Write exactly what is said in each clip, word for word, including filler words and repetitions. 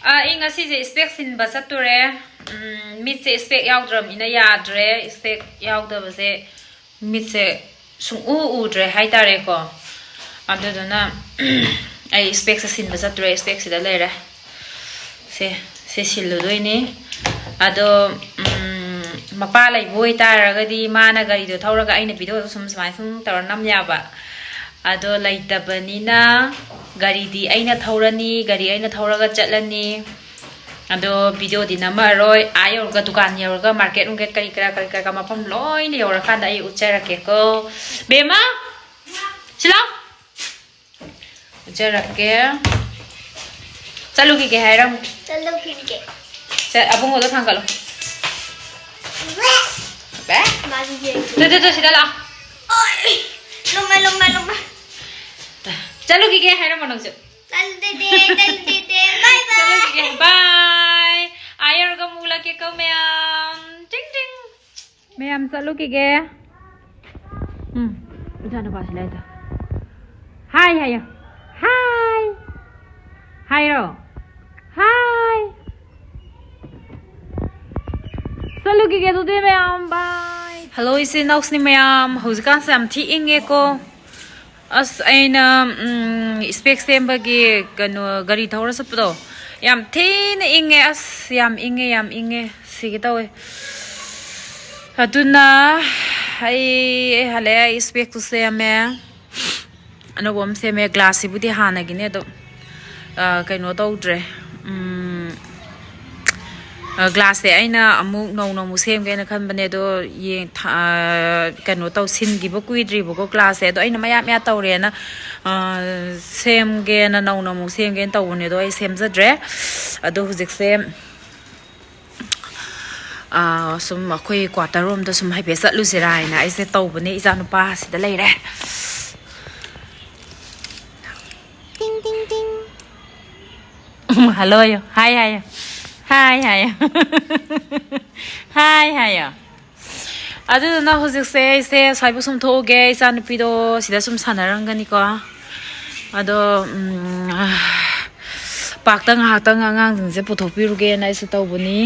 ꯑꯥ, ꯑꯩ ꯉꯁꯤꯁꯦ ꯏꯁꯄꯦꯛ ꯁꯤꯟꯕ ꯆꯠꯇꯣꯔꯦ꯫ ꯎꯝ, ꯃꯤꯠꯁꯦ ꯏꯁꯄꯦꯛ ꯌꯥꯎꯗ꯭ꯔꯕꯅꯤꯅ ꯌꯥꯗ꯭ꯔꯦ꯫ ꯏꯁꯄꯦꯛ ꯌꯥꯎꯗꯕꯁꯦ ꯃꯤꯠꯁꯦ ꯁꯨꯡꯎ ꯎꯗ꯭ꯔꯦ ꯍꯥꯏꯇꯥꯔꯦꯀꯣ꯫ ꯑꯗꯨꯗꯨꯅ ꯑꯩ ꯏꯁꯄꯦꯛꯁꯦ ꯁꯤꯟꯕ ꯆꯠꯇꯣꯔꯦ꯫ ꯏꯁꯄꯦꯛꯁꯤꯗ ꯂꯩꯔꯦ꯫ ꯁꯦ, ꯁꯤ ꯁꯤꯜꯂꯨꯗꯣꯏꯅꯤ꯫ ꯑꯗꯣ, ꯎꯝ, ꯃꯄꯥ ꯂꯩꯕ ꯑꯣꯏꯇꯥꯔꯒꯗꯤ ꯃꯥꯅ ꯒꯥꯔꯤꯗꯣ ꯊꯧꯔꯒ ꯑꯩꯅ ꯚꯤꯗꯤꯑꯣꯗꯣ ꯁꯨꯝ ꯁꯨꯃꯥꯏꯅ ꯁꯨꯝ ꯇꯧꯔ ꯅꯝ ꯌꯥꯕ꯫ ꯑꯗꯣ ꯂꯩꯇꯕꯅꯤꯅ ꯒꯥꯔꯤꯗꯤ ꯑꯩꯅ ꯊꯧꯔꯅꯤ, ꯒꯥꯔꯤ ꯑꯩꯅ ꯊꯧꯔꯒ ꯆꯠꯂꯅꯤ꯫ ꯑꯗꯣ ꯚꯤꯗꯤꯑꯣꯗꯤ ꯅꯝꯃꯔꯣꯏ꯫ ꯑꯥ ꯌꯧꯔꯒ, ꯗꯨꯀꯥꯟ ꯌꯧꯔꯒ, ꯃꯥꯔꯀꯦꯠ ꯅꯨꯡꯀꯦꯠ ꯀꯔꯤ ꯀꯔꯥ, ꯀꯔꯤ ꯀꯔꯥ ꯃꯐꯝ ꯂꯣꯏꯅ ꯌꯧꯔꯀꯥꯟꯗ ꯑꯩ ꯎꯠꯆꯔꯛꯀꯦꯀꯣ꯫ ꯕꯦꯝꯃ, ꯁꯤꯂꯥꯎ꯫ ꯎꯠꯆꯔꯛꯀꯦ꯫ ꯆꯠꯂꯨꯈꯤꯒꯦ ꯍꯥꯏꯔꯝꯃꯨ꯫ ꯆꯠꯂꯨꯈꯤꯒꯦ꯫ ꯆꯠ-, ꯑꯕꯨꯡꯉꯣꯗꯣ ꯊꯥꯡꯒꯠꯂꯣ꯫ ꯕꯦ꯫ ꯃꯥꯁꯨ ꯌꯦꯡꯒꯦ꯫ ꯇꯨ, ꯇꯨ, ꯇꯨ, ꯁꯤꯗ ꯂꯥꯛꯑꯣ꯫ ꯑꯣꯏ! ꯂꯨꯝꯃꯦ, ꯂꯨꯝꯃꯦ, ꯂꯨꯝꯃꯦ꯫ ꯆꯠꯂꯨꯈꯤꯒꯦ ꯍꯥꯏꯔꯝꯃꯣ ꯅꯪꯁꯨ꯫ ꯆꯠꯂꯨꯗꯦꯗꯦ, ꯆꯠꯂꯨꯗꯦꯗꯦ꯫ ꯕꯥꯏ ꯕꯥꯏ꯫ ꯆꯠꯂꯨꯈꯤꯒꯦ꯫ ꯕꯥꯏ꯫ ꯑꯥ ꯌꯧꯔꯒ ꯑꯃꯨꯛ ꯎꯠꯂꯛꯀꯦꯀꯣ ꯃꯌꯥꯝ꯫ ꯇꯤꯡ ꯇꯤꯡ꯫ ꯃꯌꯥꯝ ꯆꯠꯂꯨꯈꯤꯒꯦ꯫ ꯎꯝ, ꯏꯆꯥ ꯅꯨꯄꯥꯁꯤ ꯂꯩꯗ꯫ ꯍꯥꯏ ꯍꯥꯏꯌꯣ꯫ ꯍꯥꯏ꯫ ꯍꯥꯏꯔꯣ꯫ ꯍꯥꯏ꯫ ꯆꯠꯂꯨꯈꯤꯒꯦ ꯑꯗꯨꯗꯤ ꯃꯌꯥꯝ, ꯕꯥꯏ꯫ ꯍꯜꯂꯣ ꯏꯆꯤꯟ ꯏꯅꯥꯎꯁꯤꯡ ꯃꯌꯥꯝ, ꯍꯧꯖꯤꯛꯀꯥꯟꯁꯦ ꯌꯥꯝ ꯊꯤ ꯏꯪꯉꯦꯀꯣ꯫ ꯑꯁ, ꯑꯩꯅ, ꯎꯝ, ꯏꯁꯄꯦꯛ ꯁꯦꯝꯕꯒꯤ ꯀꯩꯅꯣ, ꯒꯥꯔꯤ ꯊꯧꯔ ꯆꯠꯄꯗꯣ ꯌꯥꯝ ꯊꯤꯅ ꯏꯪꯉꯦ꯫ ꯑꯁ, ꯌꯥꯝ ꯏꯪꯉꯦ, ꯌꯥꯝ ꯏꯪꯉꯦ, ꯁꯤꯒꯦ ꯇꯧꯋꯦ꯫ ꯑꯗꯨꯅ ꯑꯩ ꯍꯜꯂꯛꯑꯦ, ꯑꯩ ꯏꯁꯄꯦꯛꯇꯨ ꯁꯦꯝꯃꯦ꯫ ꯑꯅꯧꯕ ꯑꯃ ꯁꯦꯝꯃꯦ꯫ ꯒ꯭ꯂꯥꯁꯁꯤꯕꯨꯗꯤ ꯍꯥꯟꯅꯒꯤꯅꯦ ꯑꯗꯣ, ꯑ, ꯀꯩꯅꯣ ꯇꯧꯗ꯭ꯔꯦ꯫ ꯎꯝ, ꯑ, ꯒ꯭ꯂꯥꯁꯁꯦ ꯑꯩꯅ ꯑꯃꯨꯛ ꯅꯧꯅ ꯑꯃꯨꯛ ꯁꯦꯝꯒꯦꯅ ꯈꯟꯕꯅꯦ, ꯑꯗꯣ ꯌꯦꯡ-, ꯊ-, ꯑ, ꯀꯩꯅꯣ ꯇꯧ-, ꯁꯤꯟꯈꯤꯕ ꯀꯨꯏꯗ꯭ꯔꯤꯕꯀꯣ ꯒ꯭ꯂꯥꯁꯁꯦ꯫ ꯑꯗꯣ ꯑꯩꯅ ꯃꯌꯥ ꯃꯌꯥ ꯇꯧꯔꯦꯅ, ꯑ, ꯁꯦꯝꯒꯦꯅ, ꯅꯧꯅ ꯑꯃꯨꯛ ꯁꯦꯝꯒꯦꯅ ꯇꯧꯕꯅꯦ, ꯑꯗꯣ ꯑꯩ ꯁꯦꯝꯖꯗ꯭ꯔꯦ꯫ ꯑꯗꯣ ꯍꯧꯖꯤꯛꯁꯦ ꯑꯥ, ꯁꯨꯝ ꯑꯩꯈꯣꯏ ꯀ꯭ꯋꯥꯇꯔ ꯔꯣꯝꯗ ꯁꯨꯝ ꯍꯥꯏꯐꯦꯠ ꯆꯠꯂꯨꯁꯤꯔꯥ ꯍꯥꯏꯅ ꯑꯩꯁꯦ ꯇꯧꯕꯅꯦ꯫ ꯏꯆꯥ ꯅꯨꯄꯥ ꯁꯤꯗ ꯂꯩꯔꯦ꯫ ꯇꯤꯡ, ꯇꯤꯡ, ꯇꯤꯡ꯫ ꯍꯜꯂꯣ ꯍꯥꯏꯌꯣ꯫ ꯍꯥꯏ ꯍꯥꯏꯌꯣ꯫ ꯍꯥꯏ ꯍꯥꯏꯌꯣ꯫ ꯍꯥꯏ ꯍꯥꯏꯌꯣ꯫ ꯑꯗꯨꯗꯨꯅ ꯍꯧꯖꯤꯛꯁꯦ ꯑꯩꯁꯦ ꯑꯁ꯭ꯋꯥꯏꯕꯨ ꯁꯨꯝ ꯊꯣꯛꯎꯒꯦ꯫ ꯏꯆꯥ ꯅꯨꯄꯤꯗꯣ ꯁꯤꯗ ꯁꯨꯝ ꯁꯥꯟꯅꯔꯝꯒꯅꯤꯀꯣ꯫ ꯑꯗꯣ, ꯎꯝ, ꯄꯥꯛꯇ ꯉꯥꯏꯍꯥꯛꯇꯪ ꯑꯉꯥꯡꯁꯤꯡꯁꯦ ꯄꯨꯊꯣꯛꯄꯤꯔꯨꯒꯦꯅ ꯑꯩꯁꯨ ꯇꯧꯕꯅꯤ꯫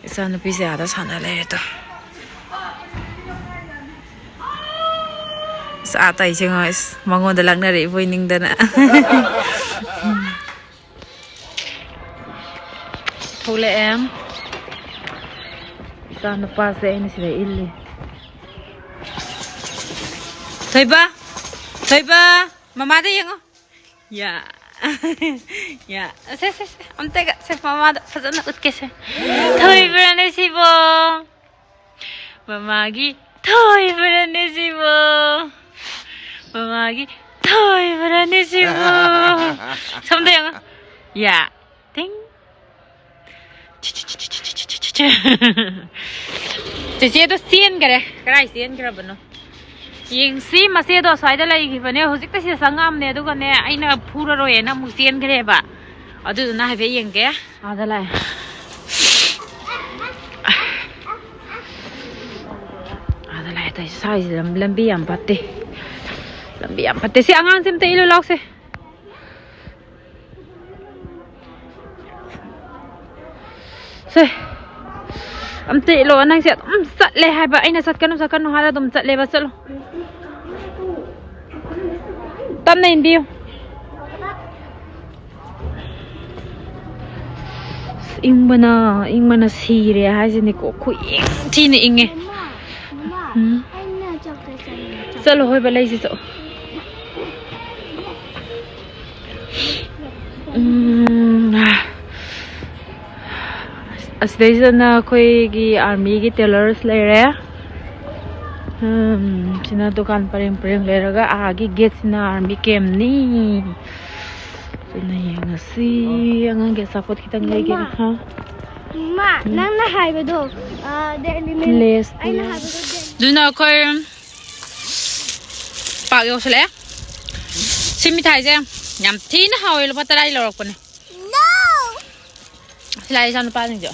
ꯏꯆꯥꯅꯨꯄꯤꯁꯦ ꯑꯥꯗ ꯁꯥꯟꯅ ꯂꯩꯔꯦ ꯇꯣ꯫ ꯑꯁ, ꯑꯥ ꯇꯥꯏꯁꯦ ꯉꯣ, ꯑꯁ, ꯃꯉꯣꯟꯗ ꯂꯛꯅꯔꯛꯏꯕꯣꯏ ꯅꯤꯡꯗꯅ꯫ ꯊꯣꯛꯂꯛꯑꯦ꯫ ꯏꯆꯥ ꯅꯨꯄꯥꯁꯦ ꯑꯩꯅ ꯁꯤꯗ ꯏꯜꯂꯤ꯫ ꯊꯣꯏꯕ! ꯊꯣꯏꯕ! ꯃꯃꯥꯗ ꯌꯦꯡꯉꯣ꯫ ꯌꯥ꯫ ꯌꯥ꯫ ꯁꯦ, ꯁꯦ, ꯁꯦ꯫ ꯑꯝꯇꯒ ꯁꯦ, ꯃꯃꯥꯗ ꯐꯖꯅ ꯎꯠꯀꯦꯁꯦ꯫ ꯊꯣꯏꯕ꯭ꯔꯥꯅꯦ ꯁꯤꯕꯣ? ꯃꯃꯥꯒꯤ ꯊꯣꯏꯕ꯭ꯔꯥꯅꯦ ꯁꯤꯕꯣ? ꯃꯃꯥꯒꯤ ꯊꯣꯏꯕ꯭ꯔꯥꯅꯦ ꯁꯤꯕꯣ? ꯁꯣꯝꯗ ꯌꯦꯡꯉꯣ꯫ ꯌꯥ꯫ ꯇꯤꯡ꯫ ꯆꯦꯆꯦꯗꯣ ꯆꯦꯟꯈꯔꯦ꯫ ꯀꯗꯥꯏ ꯆꯦꯟꯈ꯭ꯔꯕꯅꯣ? ꯌꯦꯡꯁꯤ, ꯃꯆꯦꯗꯣ ꯑꯁ꯭ꯋꯥꯏꯗ ꯂꯩꯈꯤꯕꯅꯦ꯫ ꯍꯧꯖꯤꯛꯇ ꯁꯤꯗ ꯆꯪꯉꯛꯑꯝꯅꯦ, ꯑꯗꯨꯒꯅꯦ, ꯑꯩꯅ ꯐꯨꯔꯔꯣꯏꯅ ꯑꯃꯨꯛ ꯆꯦꯟꯈ꯭ꯔꯦꯕ꯫ ꯑꯗꯨꯗꯨꯅ ꯍꯥꯏꯐꯦꯠ ꯌꯦꯡꯒꯦ꯫ ꯑꯥꯗ ꯂꯥꯛꯑꯦ꯫ ꯑꯥꯗ ꯂꯥꯛꯑꯦ ꯇꯧꯔꯤꯁꯦ꯫ ꯁ꯭ꯋꯥꯏꯁꯤꯗ ꯂꯝꯕꯤ ꯌꯥꯝ ꯐꯠꯇꯦ꯫ ꯂꯝꯕꯤ ꯌꯥꯝ ꯐꯠꯇꯦ꯫ ꯁꯤ ꯑꯉꯥꯡꯁꯦ ꯑꯝꯇ ꯏꯜꯂꯨ ꯂꯥꯎꯁꯦ꯫ ꯁꯦ꯫ ꯑꯝꯇ ꯏꯜꯂꯣ, ꯅꯪꯁꯦ ꯑꯗꯨꯝ ꯆꯠꯂꯦ ꯍꯥꯏꯕ꯫ ꯑꯩꯅ "ꯆꯠꯀꯅꯨ, ꯆꯠꯀꯅꯨ" ꯍꯥꯏꯔ ꯑꯗꯨꯝ ꯆꯠꯂꯦꯕ꯫ ꯆꯠꯂꯣ꯫ ꯇꯞꯅ ꯏꯟꯕꯤꯌꯨ꯫ ꯑꯁ, ꯏꯪꯕꯅ, ꯏꯪꯕꯅ ꯁꯤꯔꯦ ꯍꯥꯏꯁꯤꯅꯤꯀꯣ꯫ ꯈꯨꯏꯪ ꯊꯤꯅ ꯏꯪꯉꯦ꯫ ꯃꯃꯥ, ꯃꯃꯥ, ꯎꯝ꯫ ꯑꯩꯅ ꯆꯣꯀ꯭ꯂꯦꯠ ꯆꯥꯅꯤꯡꯉꯦ, ꯆꯣꯀ꯭ꯂꯦꯠ꯫ ꯆꯠꯂꯣ, ꯍꯣꯏꯕ, ꯂꯩꯁꯤ ꯆꯠꯂꯣ꯫ ꯎꯝ, ꯑꯁꯤꯗꯩꯁꯤꯗꯅ ꯑꯩꯈꯣꯏꯒꯤ ꯑꯥꯔꯃꯤꯒꯤ ꯇꯦꯂꯔꯁ ꯂꯩꯔꯦ꯫ ꯎꯝ, ꯁꯤꯅ ꯗꯨꯀꯥꯟ ꯄꯔꯦꯡ ꯄꯔꯦꯡ ꯂꯩꯔꯒ ꯑꯥꯒꯤ ꯒꯦꯠꯁꯤꯅ ꯑꯥꯔꯃꯤ ꯀꯦꯝꯅꯤ꯫ ꯑꯗꯨꯅ ꯌꯦꯡꯉꯁꯤ꯫ ꯑꯉꯥꯡꯒꯤ ꯑꯆꯥꯄꯣꯠ ꯈꯤꯇꯪ ꯂꯩꯒꯦ꯫ ꯃꯃꯥ, ꯍꯥ? ꯃꯃꯥ, ꯎꯝ꯫ ꯅꯪꯅ ꯍꯥꯏꯕꯗꯣ, ꯑ, ꯗꯦꯂꯤ ꯃꯤꯜ-, ꯂꯦꯁ꯫ ꯑꯩꯅ ꯍꯥꯏꯕꯗꯣ ꯗꯦꯂꯤ ꯑꯗꯨꯅ ꯑꯩꯈꯣꯏ ꯄꯥꯛ ꯌꯧꯁꯜꯂꯛꯑꯦ꯫ ꯁꯤ ꯃꯤꯊꯥꯏꯁꯦ ꯌꯥꯝ ꯊꯤꯅ ꯍꯥꯎꯋꯦ, ꯂꯨꯄꯥ ꯇꯔꯥꯒꯤ ꯂꯧꯔꯛꯄꯅꯦ꯫ ꯁꯤ ꯂꯥꯛꯑꯦ ꯏꯆꯥꯅꯨꯄꯥꯁꯤꯡꯁꯨ꯫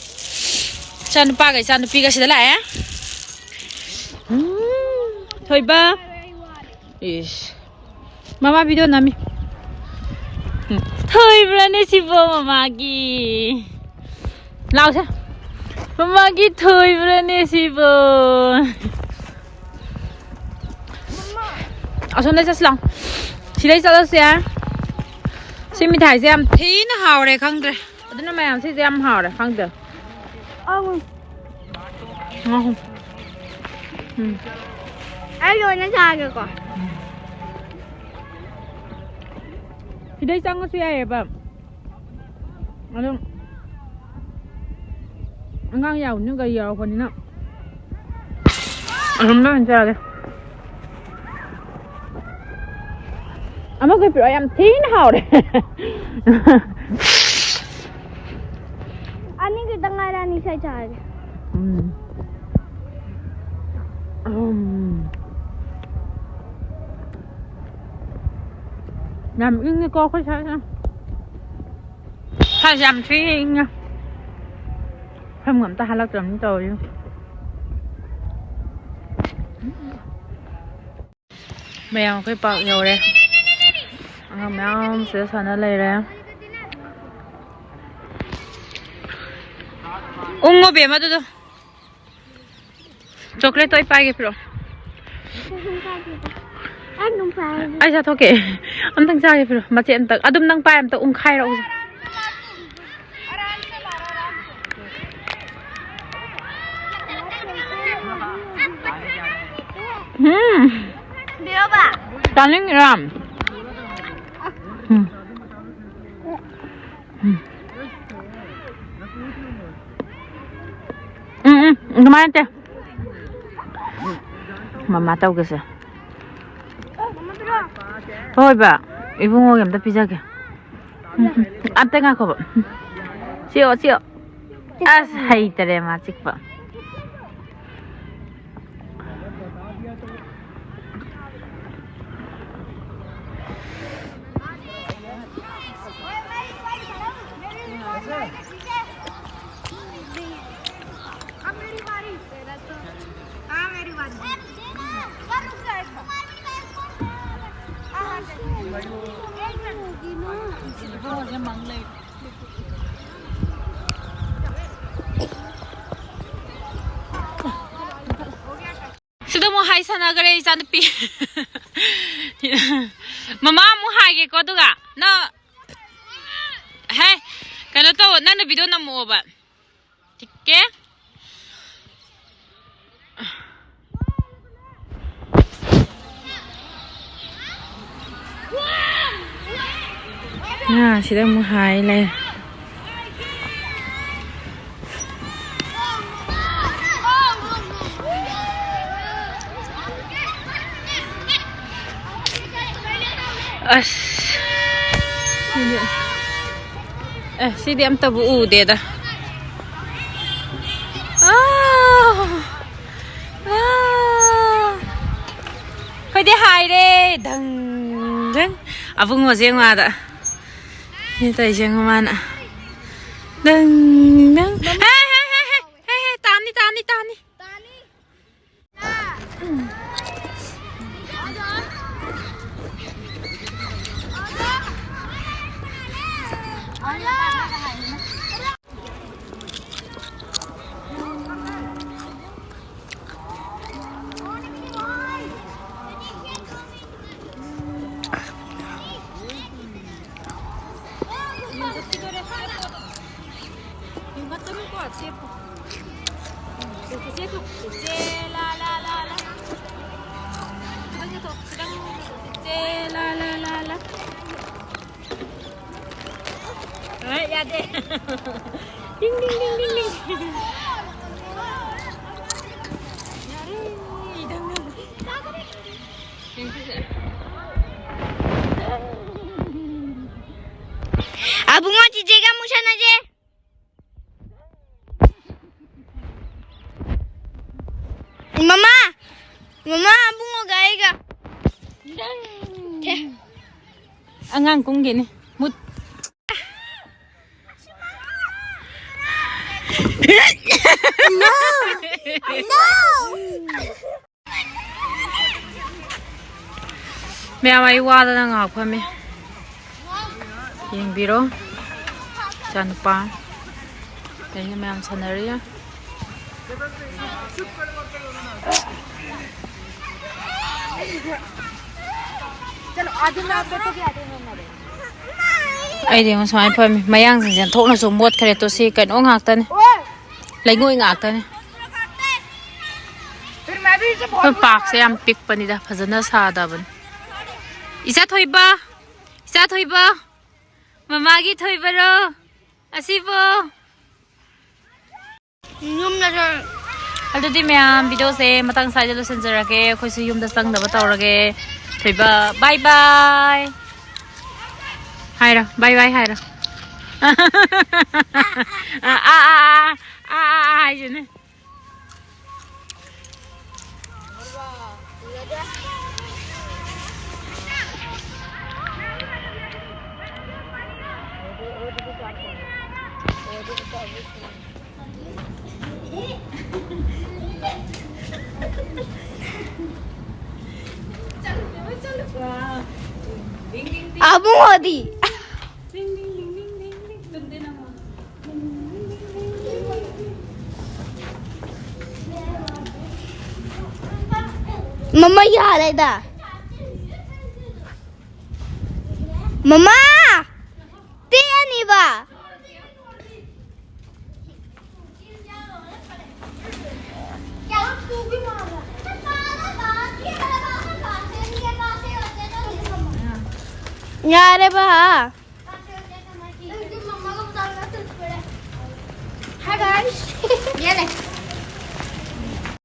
ꯏꯆꯥꯅꯨꯄꯥꯒ ꯏꯆꯥꯅꯨꯄꯤꯒ ꯁꯤꯗ ꯂꯥꯛꯑꯦ꯫ ꯎꯝ, ꯊꯣꯏꯕ꯫ ꯏꯁ꯫ ꯃꯃꯥ ꯚꯤꯗꯤꯑꯣ ꯅꯝꯃꯤ꯫ ꯎꯝ꯫ ꯊꯣꯏꯕ꯭ꯔꯅꯦ ꯁꯤꯕꯣ ꯃꯃꯥꯒꯤ? ꯂꯥꯎꯁꯦ꯫ ꯃꯃꯥꯒꯤ ꯊꯣꯏꯕ꯭ꯔꯅꯦ ꯁꯤꯕꯣ? ꯑꯁꯣꯝꯗ ꯆꯠꯁꯤ ꯂꯥꯎ꯫ ꯁꯤꯗꯩ ꯆꯠꯂꯁꯦ꯫ ꯁꯤ ꯃꯤꯊꯥꯏꯁꯦ ꯌꯥꯝ ꯊꯤꯅ ꯍꯥꯎꯔꯦ, ꯈꯪꯗ꯭ꯔꯦ꯫ ꯑꯗꯨꯅ ꯃꯌꯥꯝ ꯁꯤꯁꯦ ꯌꯥꯝ ꯍꯥꯎꯔꯦ, ꯈꯪꯗ꯭ꯔꯦ꯫ ꯑꯧ꯫ ꯉꯥꯎ꯫ ꯎꯝ꯫ ꯑꯩ ꯂꯣꯏꯅ ꯆꯥꯒꯦꯀꯣ꯫ ꯁꯤꯗꯩ ꯆꯪꯉꯁꯨ ꯌꯥꯏꯌꯦꯕ꯫ ꯑꯗꯨꯝ ꯑꯉꯥꯡ ꯌꯥꯎꯕꯅꯤꯅ, ꯒꯥꯔꯤ ꯌꯥꯎꯔꯛꯄꯅꯤꯅ ꯑꯗꯨꯝ ꯂꯣꯏ ꯆꯥꯒꯦ꯫ ꯑꯃꯈꯛ ꯄꯤꯔꯛꯑꯣ, ꯌꯥꯝ ꯊꯤꯅ ꯍꯥꯎꯔꯦ꯫ ꯑꯅꯤ ꯈꯛꯇ ꯉꯥꯏꯔꯦ, ꯑꯅꯤ ꯁꯥꯏ ꯆꯥꯔꯒꯦ꯫ ꯎꯝ꯫ ꯎꯝ꯫ ꯌꯥꯝ ꯏꯪꯉꯤꯀꯣ ꯑꯩꯈꯣꯏ ꯁ꯭ꯋꯥꯏꯁꯦ꯫ ꯁ꯭ꯋꯥꯏꯁꯦ ꯌꯥꯝ ꯊꯤꯅ ꯏꯪꯉꯦ꯫ ꯐꯝꯒ ꯑꯝꯇ ꯍꯥꯜꯂꯛꯇ꯭ꯔꯕꯅꯤ ꯇꯧꯔꯤꯁꯦ꯫ ꯃꯌꯥꯝ ꯑꯩꯈꯣꯏ ꯄꯥꯔꯛ ꯌꯧꯔꯦ꯫ ꯑꯉꯥꯡ ꯃꯌꯥꯝ ꯁꯤꯗ ꯁꯥꯟꯅ ꯂꯩꯔꯦ꯫ ꯎꯪꯉꯣ ꯕꯦꯝꯃ ꯑꯗꯨꯗꯣ꯫ ꯆꯣꯀ꯭ꯂꯦꯠꯇꯣ ꯑꯩ ꯄꯥꯏꯒꯦ ꯄꯤꯔꯛꯑꯣ꯫ ꯑꯩ ꯆꯥꯊꯣꯛꯀꯦ꯫ ꯑꯝꯇꯪ ꯆꯥꯒꯦ ꯄꯤꯔꯛꯑꯣ꯫ ꯃꯆꯦꯠ ꯑꯝꯇꯪ꯫ ꯑꯗꯨꯝ ꯅꯪ ꯄꯥꯏ ꯑꯝꯇ ꯎꯪꯈꯥꯏꯔꯛꯎꯁꯦ꯫ ꯎꯝ꯫ ꯆꯥꯅꯤꯡꯉꯤꯔꯥ? ꯎꯝ꯫ ꯎꯝ꯫ ꯎꯝ, ꯎꯝ, ꯑꯗꯨꯃꯥꯏꯅ ꯅꯠꯇꯦ꯫ ꯃꯃꯥ ꯇꯧꯒꯦꯁꯦ꯫ ꯍꯣꯏ ꯕꯥ, ꯏꯕꯨꯡꯉꯣꯒꯤ ꯑꯝꯇ ꯄꯤꯖꯒꯦ꯫ ꯎꯝ, ꯎꯝ, ꯑꯝꯇ ꯉꯥꯏꯈꯣꯕ꯫ ꯎꯝ꯫ ꯆꯤꯛꯑꯣ, ꯆꯤꯛꯑꯣ꯫ ꯑꯁ, ꯍꯩꯇꯔꯦ ꯃꯥ ꯆꯤꯛꯄ꯫ ꯁꯤꯗ ꯑꯃꯨꯛ ꯍꯥꯏ ꯁꯥꯟꯅꯈ꯭ꯔꯦ ꯏꯆꯥꯅꯨꯄꯤ꯫ ꯃꯃꯥ ꯑꯃꯨꯛ ꯍꯥꯏꯒꯦꯀꯣ, ꯑꯗꯨꯒ ꯅꯪ, ꯍꯦ, ꯀꯩꯅꯣ ꯇꯧ, ꯅꯪꯅ ꯚꯤꯗꯤꯑꯣ ꯅꯝꯃꯛꯑꯣꯕ꯫ ꯇꯤꯛꯀꯦ꯫ ꯉꯥ ꯁꯤꯗ ꯑꯃꯨꯛ ꯍꯥꯏ ꯂꯩ꯫ ꯑꯁ꯫ ꯁꯤꯗꯤ, ꯑꯦ, ꯁꯤꯗꯤ ꯑꯝꯇꯕꯨ ꯎꯗꯦꯗ꯫ ꯑꯥ꯫ ꯑꯥ꯫ ꯑꯩꯈꯣꯏꯗꯤ ꯍꯥꯏꯔꯦ꯫ ꯗꯪ, ꯗꯪ꯫ ꯑꯕꯨꯡꯉꯣꯁꯦ ꯌꯦꯡꯉꯣ ꯑꯥꯗ꯫ ꯁꯤ ꯇꯧꯔꯤꯁꯦ ꯌꯦꯡꯉꯣ ꯃꯥꯅ꯫ ꯗꯪ, ꯗꯪ꯫ ꯍꯦ, ꯍꯦ, ꯍꯦ, ꯍꯦ꯫ ꯍꯦ, ꯍꯦ, ꯇꯥꯅꯤ, ꯇꯥꯅꯤ, ꯇꯥꯅꯤ꯫ ꯌꯥꯗꯦ꯫ ꯗꯤꯡ, ꯗꯤꯡ, ꯗꯤꯡ, ꯗꯤꯡ, ꯗꯤꯡ꯫ ꯌꯥꯔꯦ, ꯏꯗꯪ꯫ ꯑꯕꯨꯡꯉꯣ, ꯆꯤꯆꯦꯒ ꯑꯃꯨꯛ ꯁꯥꯟꯅꯁꯦ꯫ ꯃꯃꯥ, ꯃꯃꯥ, ꯑꯕꯨꯡꯉꯣꯒ ꯑꯩꯒ꯫ ꯊꯦ꯫ ꯑꯉꯥꯡ ꯀꯨꯝꯒꯤꯅꯤ꯫ ꯃꯨꯠ꯫ ꯃꯌꯥꯝ, ꯑꯩ ꯋꯥꯗꯅ ꯉꯥꯏꯍꯥꯛ ꯐꯝꯃꯤ꯫ ꯌꯦꯡꯕꯤꯔꯣ, ꯏꯆꯥꯅꯨꯄꯥ꯫ ꯑꯩꯅ ꯃꯌꯥꯝ ꯁꯥꯟꯅꯔꯤ꯫ ꯑꯩꯗꯤ ꯌꯦꯡꯉꯣ ꯁꯨꯃꯥꯏꯅ ꯐꯝꯃꯤ꯫ ꯃꯌꯥꯡꯁꯤꯡꯁꯦ ꯊꯣꯛꯅꯁꯨ ꯃꯣꯠꯈ꯭ꯔꯦ꯫ ꯇꯣ ꯁꯤ ꯀꯩꯅꯣ ꯉꯥꯛꯇꯅꯤ꯫ ꯂꯩꯉꯣꯏ ꯉꯥꯛꯇꯅꯤ꯫ ꯑꯩꯈꯣꯏ ꯄꯥꯔꯛꯁꯦ ꯌꯥꯝ ꯄꯤꯛꯄꯅꯤꯗ, ꯐꯖꯅ ꯁꯥꯗꯕꯅꯤ꯫ ꯏꯆꯥ ꯊꯣꯏꯕ, ꯏꯆꯥ ꯊꯣꯏꯕ, ꯃꯃꯥꯒꯤ ꯊꯣꯏꯕꯔꯣ ꯑꯁꯤꯕꯣ? ꯌꯨꯝꯗꯁꯨ꯫ ꯑꯗꯨꯗꯤ ꯃꯌꯥꯝ, ꯚꯤꯗꯤꯑꯣꯁꯦ ꯃꯇꯥꯡ ꯁ꯭ꯋꯥꯏꯗ ꯂꯣꯏꯁꯤꯟꯖꯔꯒꯦ꯫ ꯑꯩꯈꯣꯏꯁꯨ ꯌꯨꯝꯗ ꯆꯪꯅꯕ ꯇꯧꯔꯒꯦ꯫ ꯊꯣꯏꯕ, ꯕꯥꯏ ꯕꯥꯏ ꯍꯥꯏꯔꯣ, ꯕꯥꯏ ꯕꯥꯏ ꯍꯥꯏꯔꯣ꯫ ꯑꯥ, ꯑꯥ, ꯑꯥ, ꯑꯥ, ꯑꯥ, ꯑꯥ, ꯑꯥ ꯍꯥꯏꯁꯤꯅꯦ꯫ ꯑꯕꯨꯡꯉꯣꯗꯤ꯫ ꯃꯃꯥ ꯌꯥꯔꯦꯗ꯫ ꯃꯃꯥ! ꯇꯦꯛꯑꯅꯤꯕ꯫ ꯌꯥꯔꯦꯕ꯫ Hi guys. ꯌꯦꯅꯦ꯫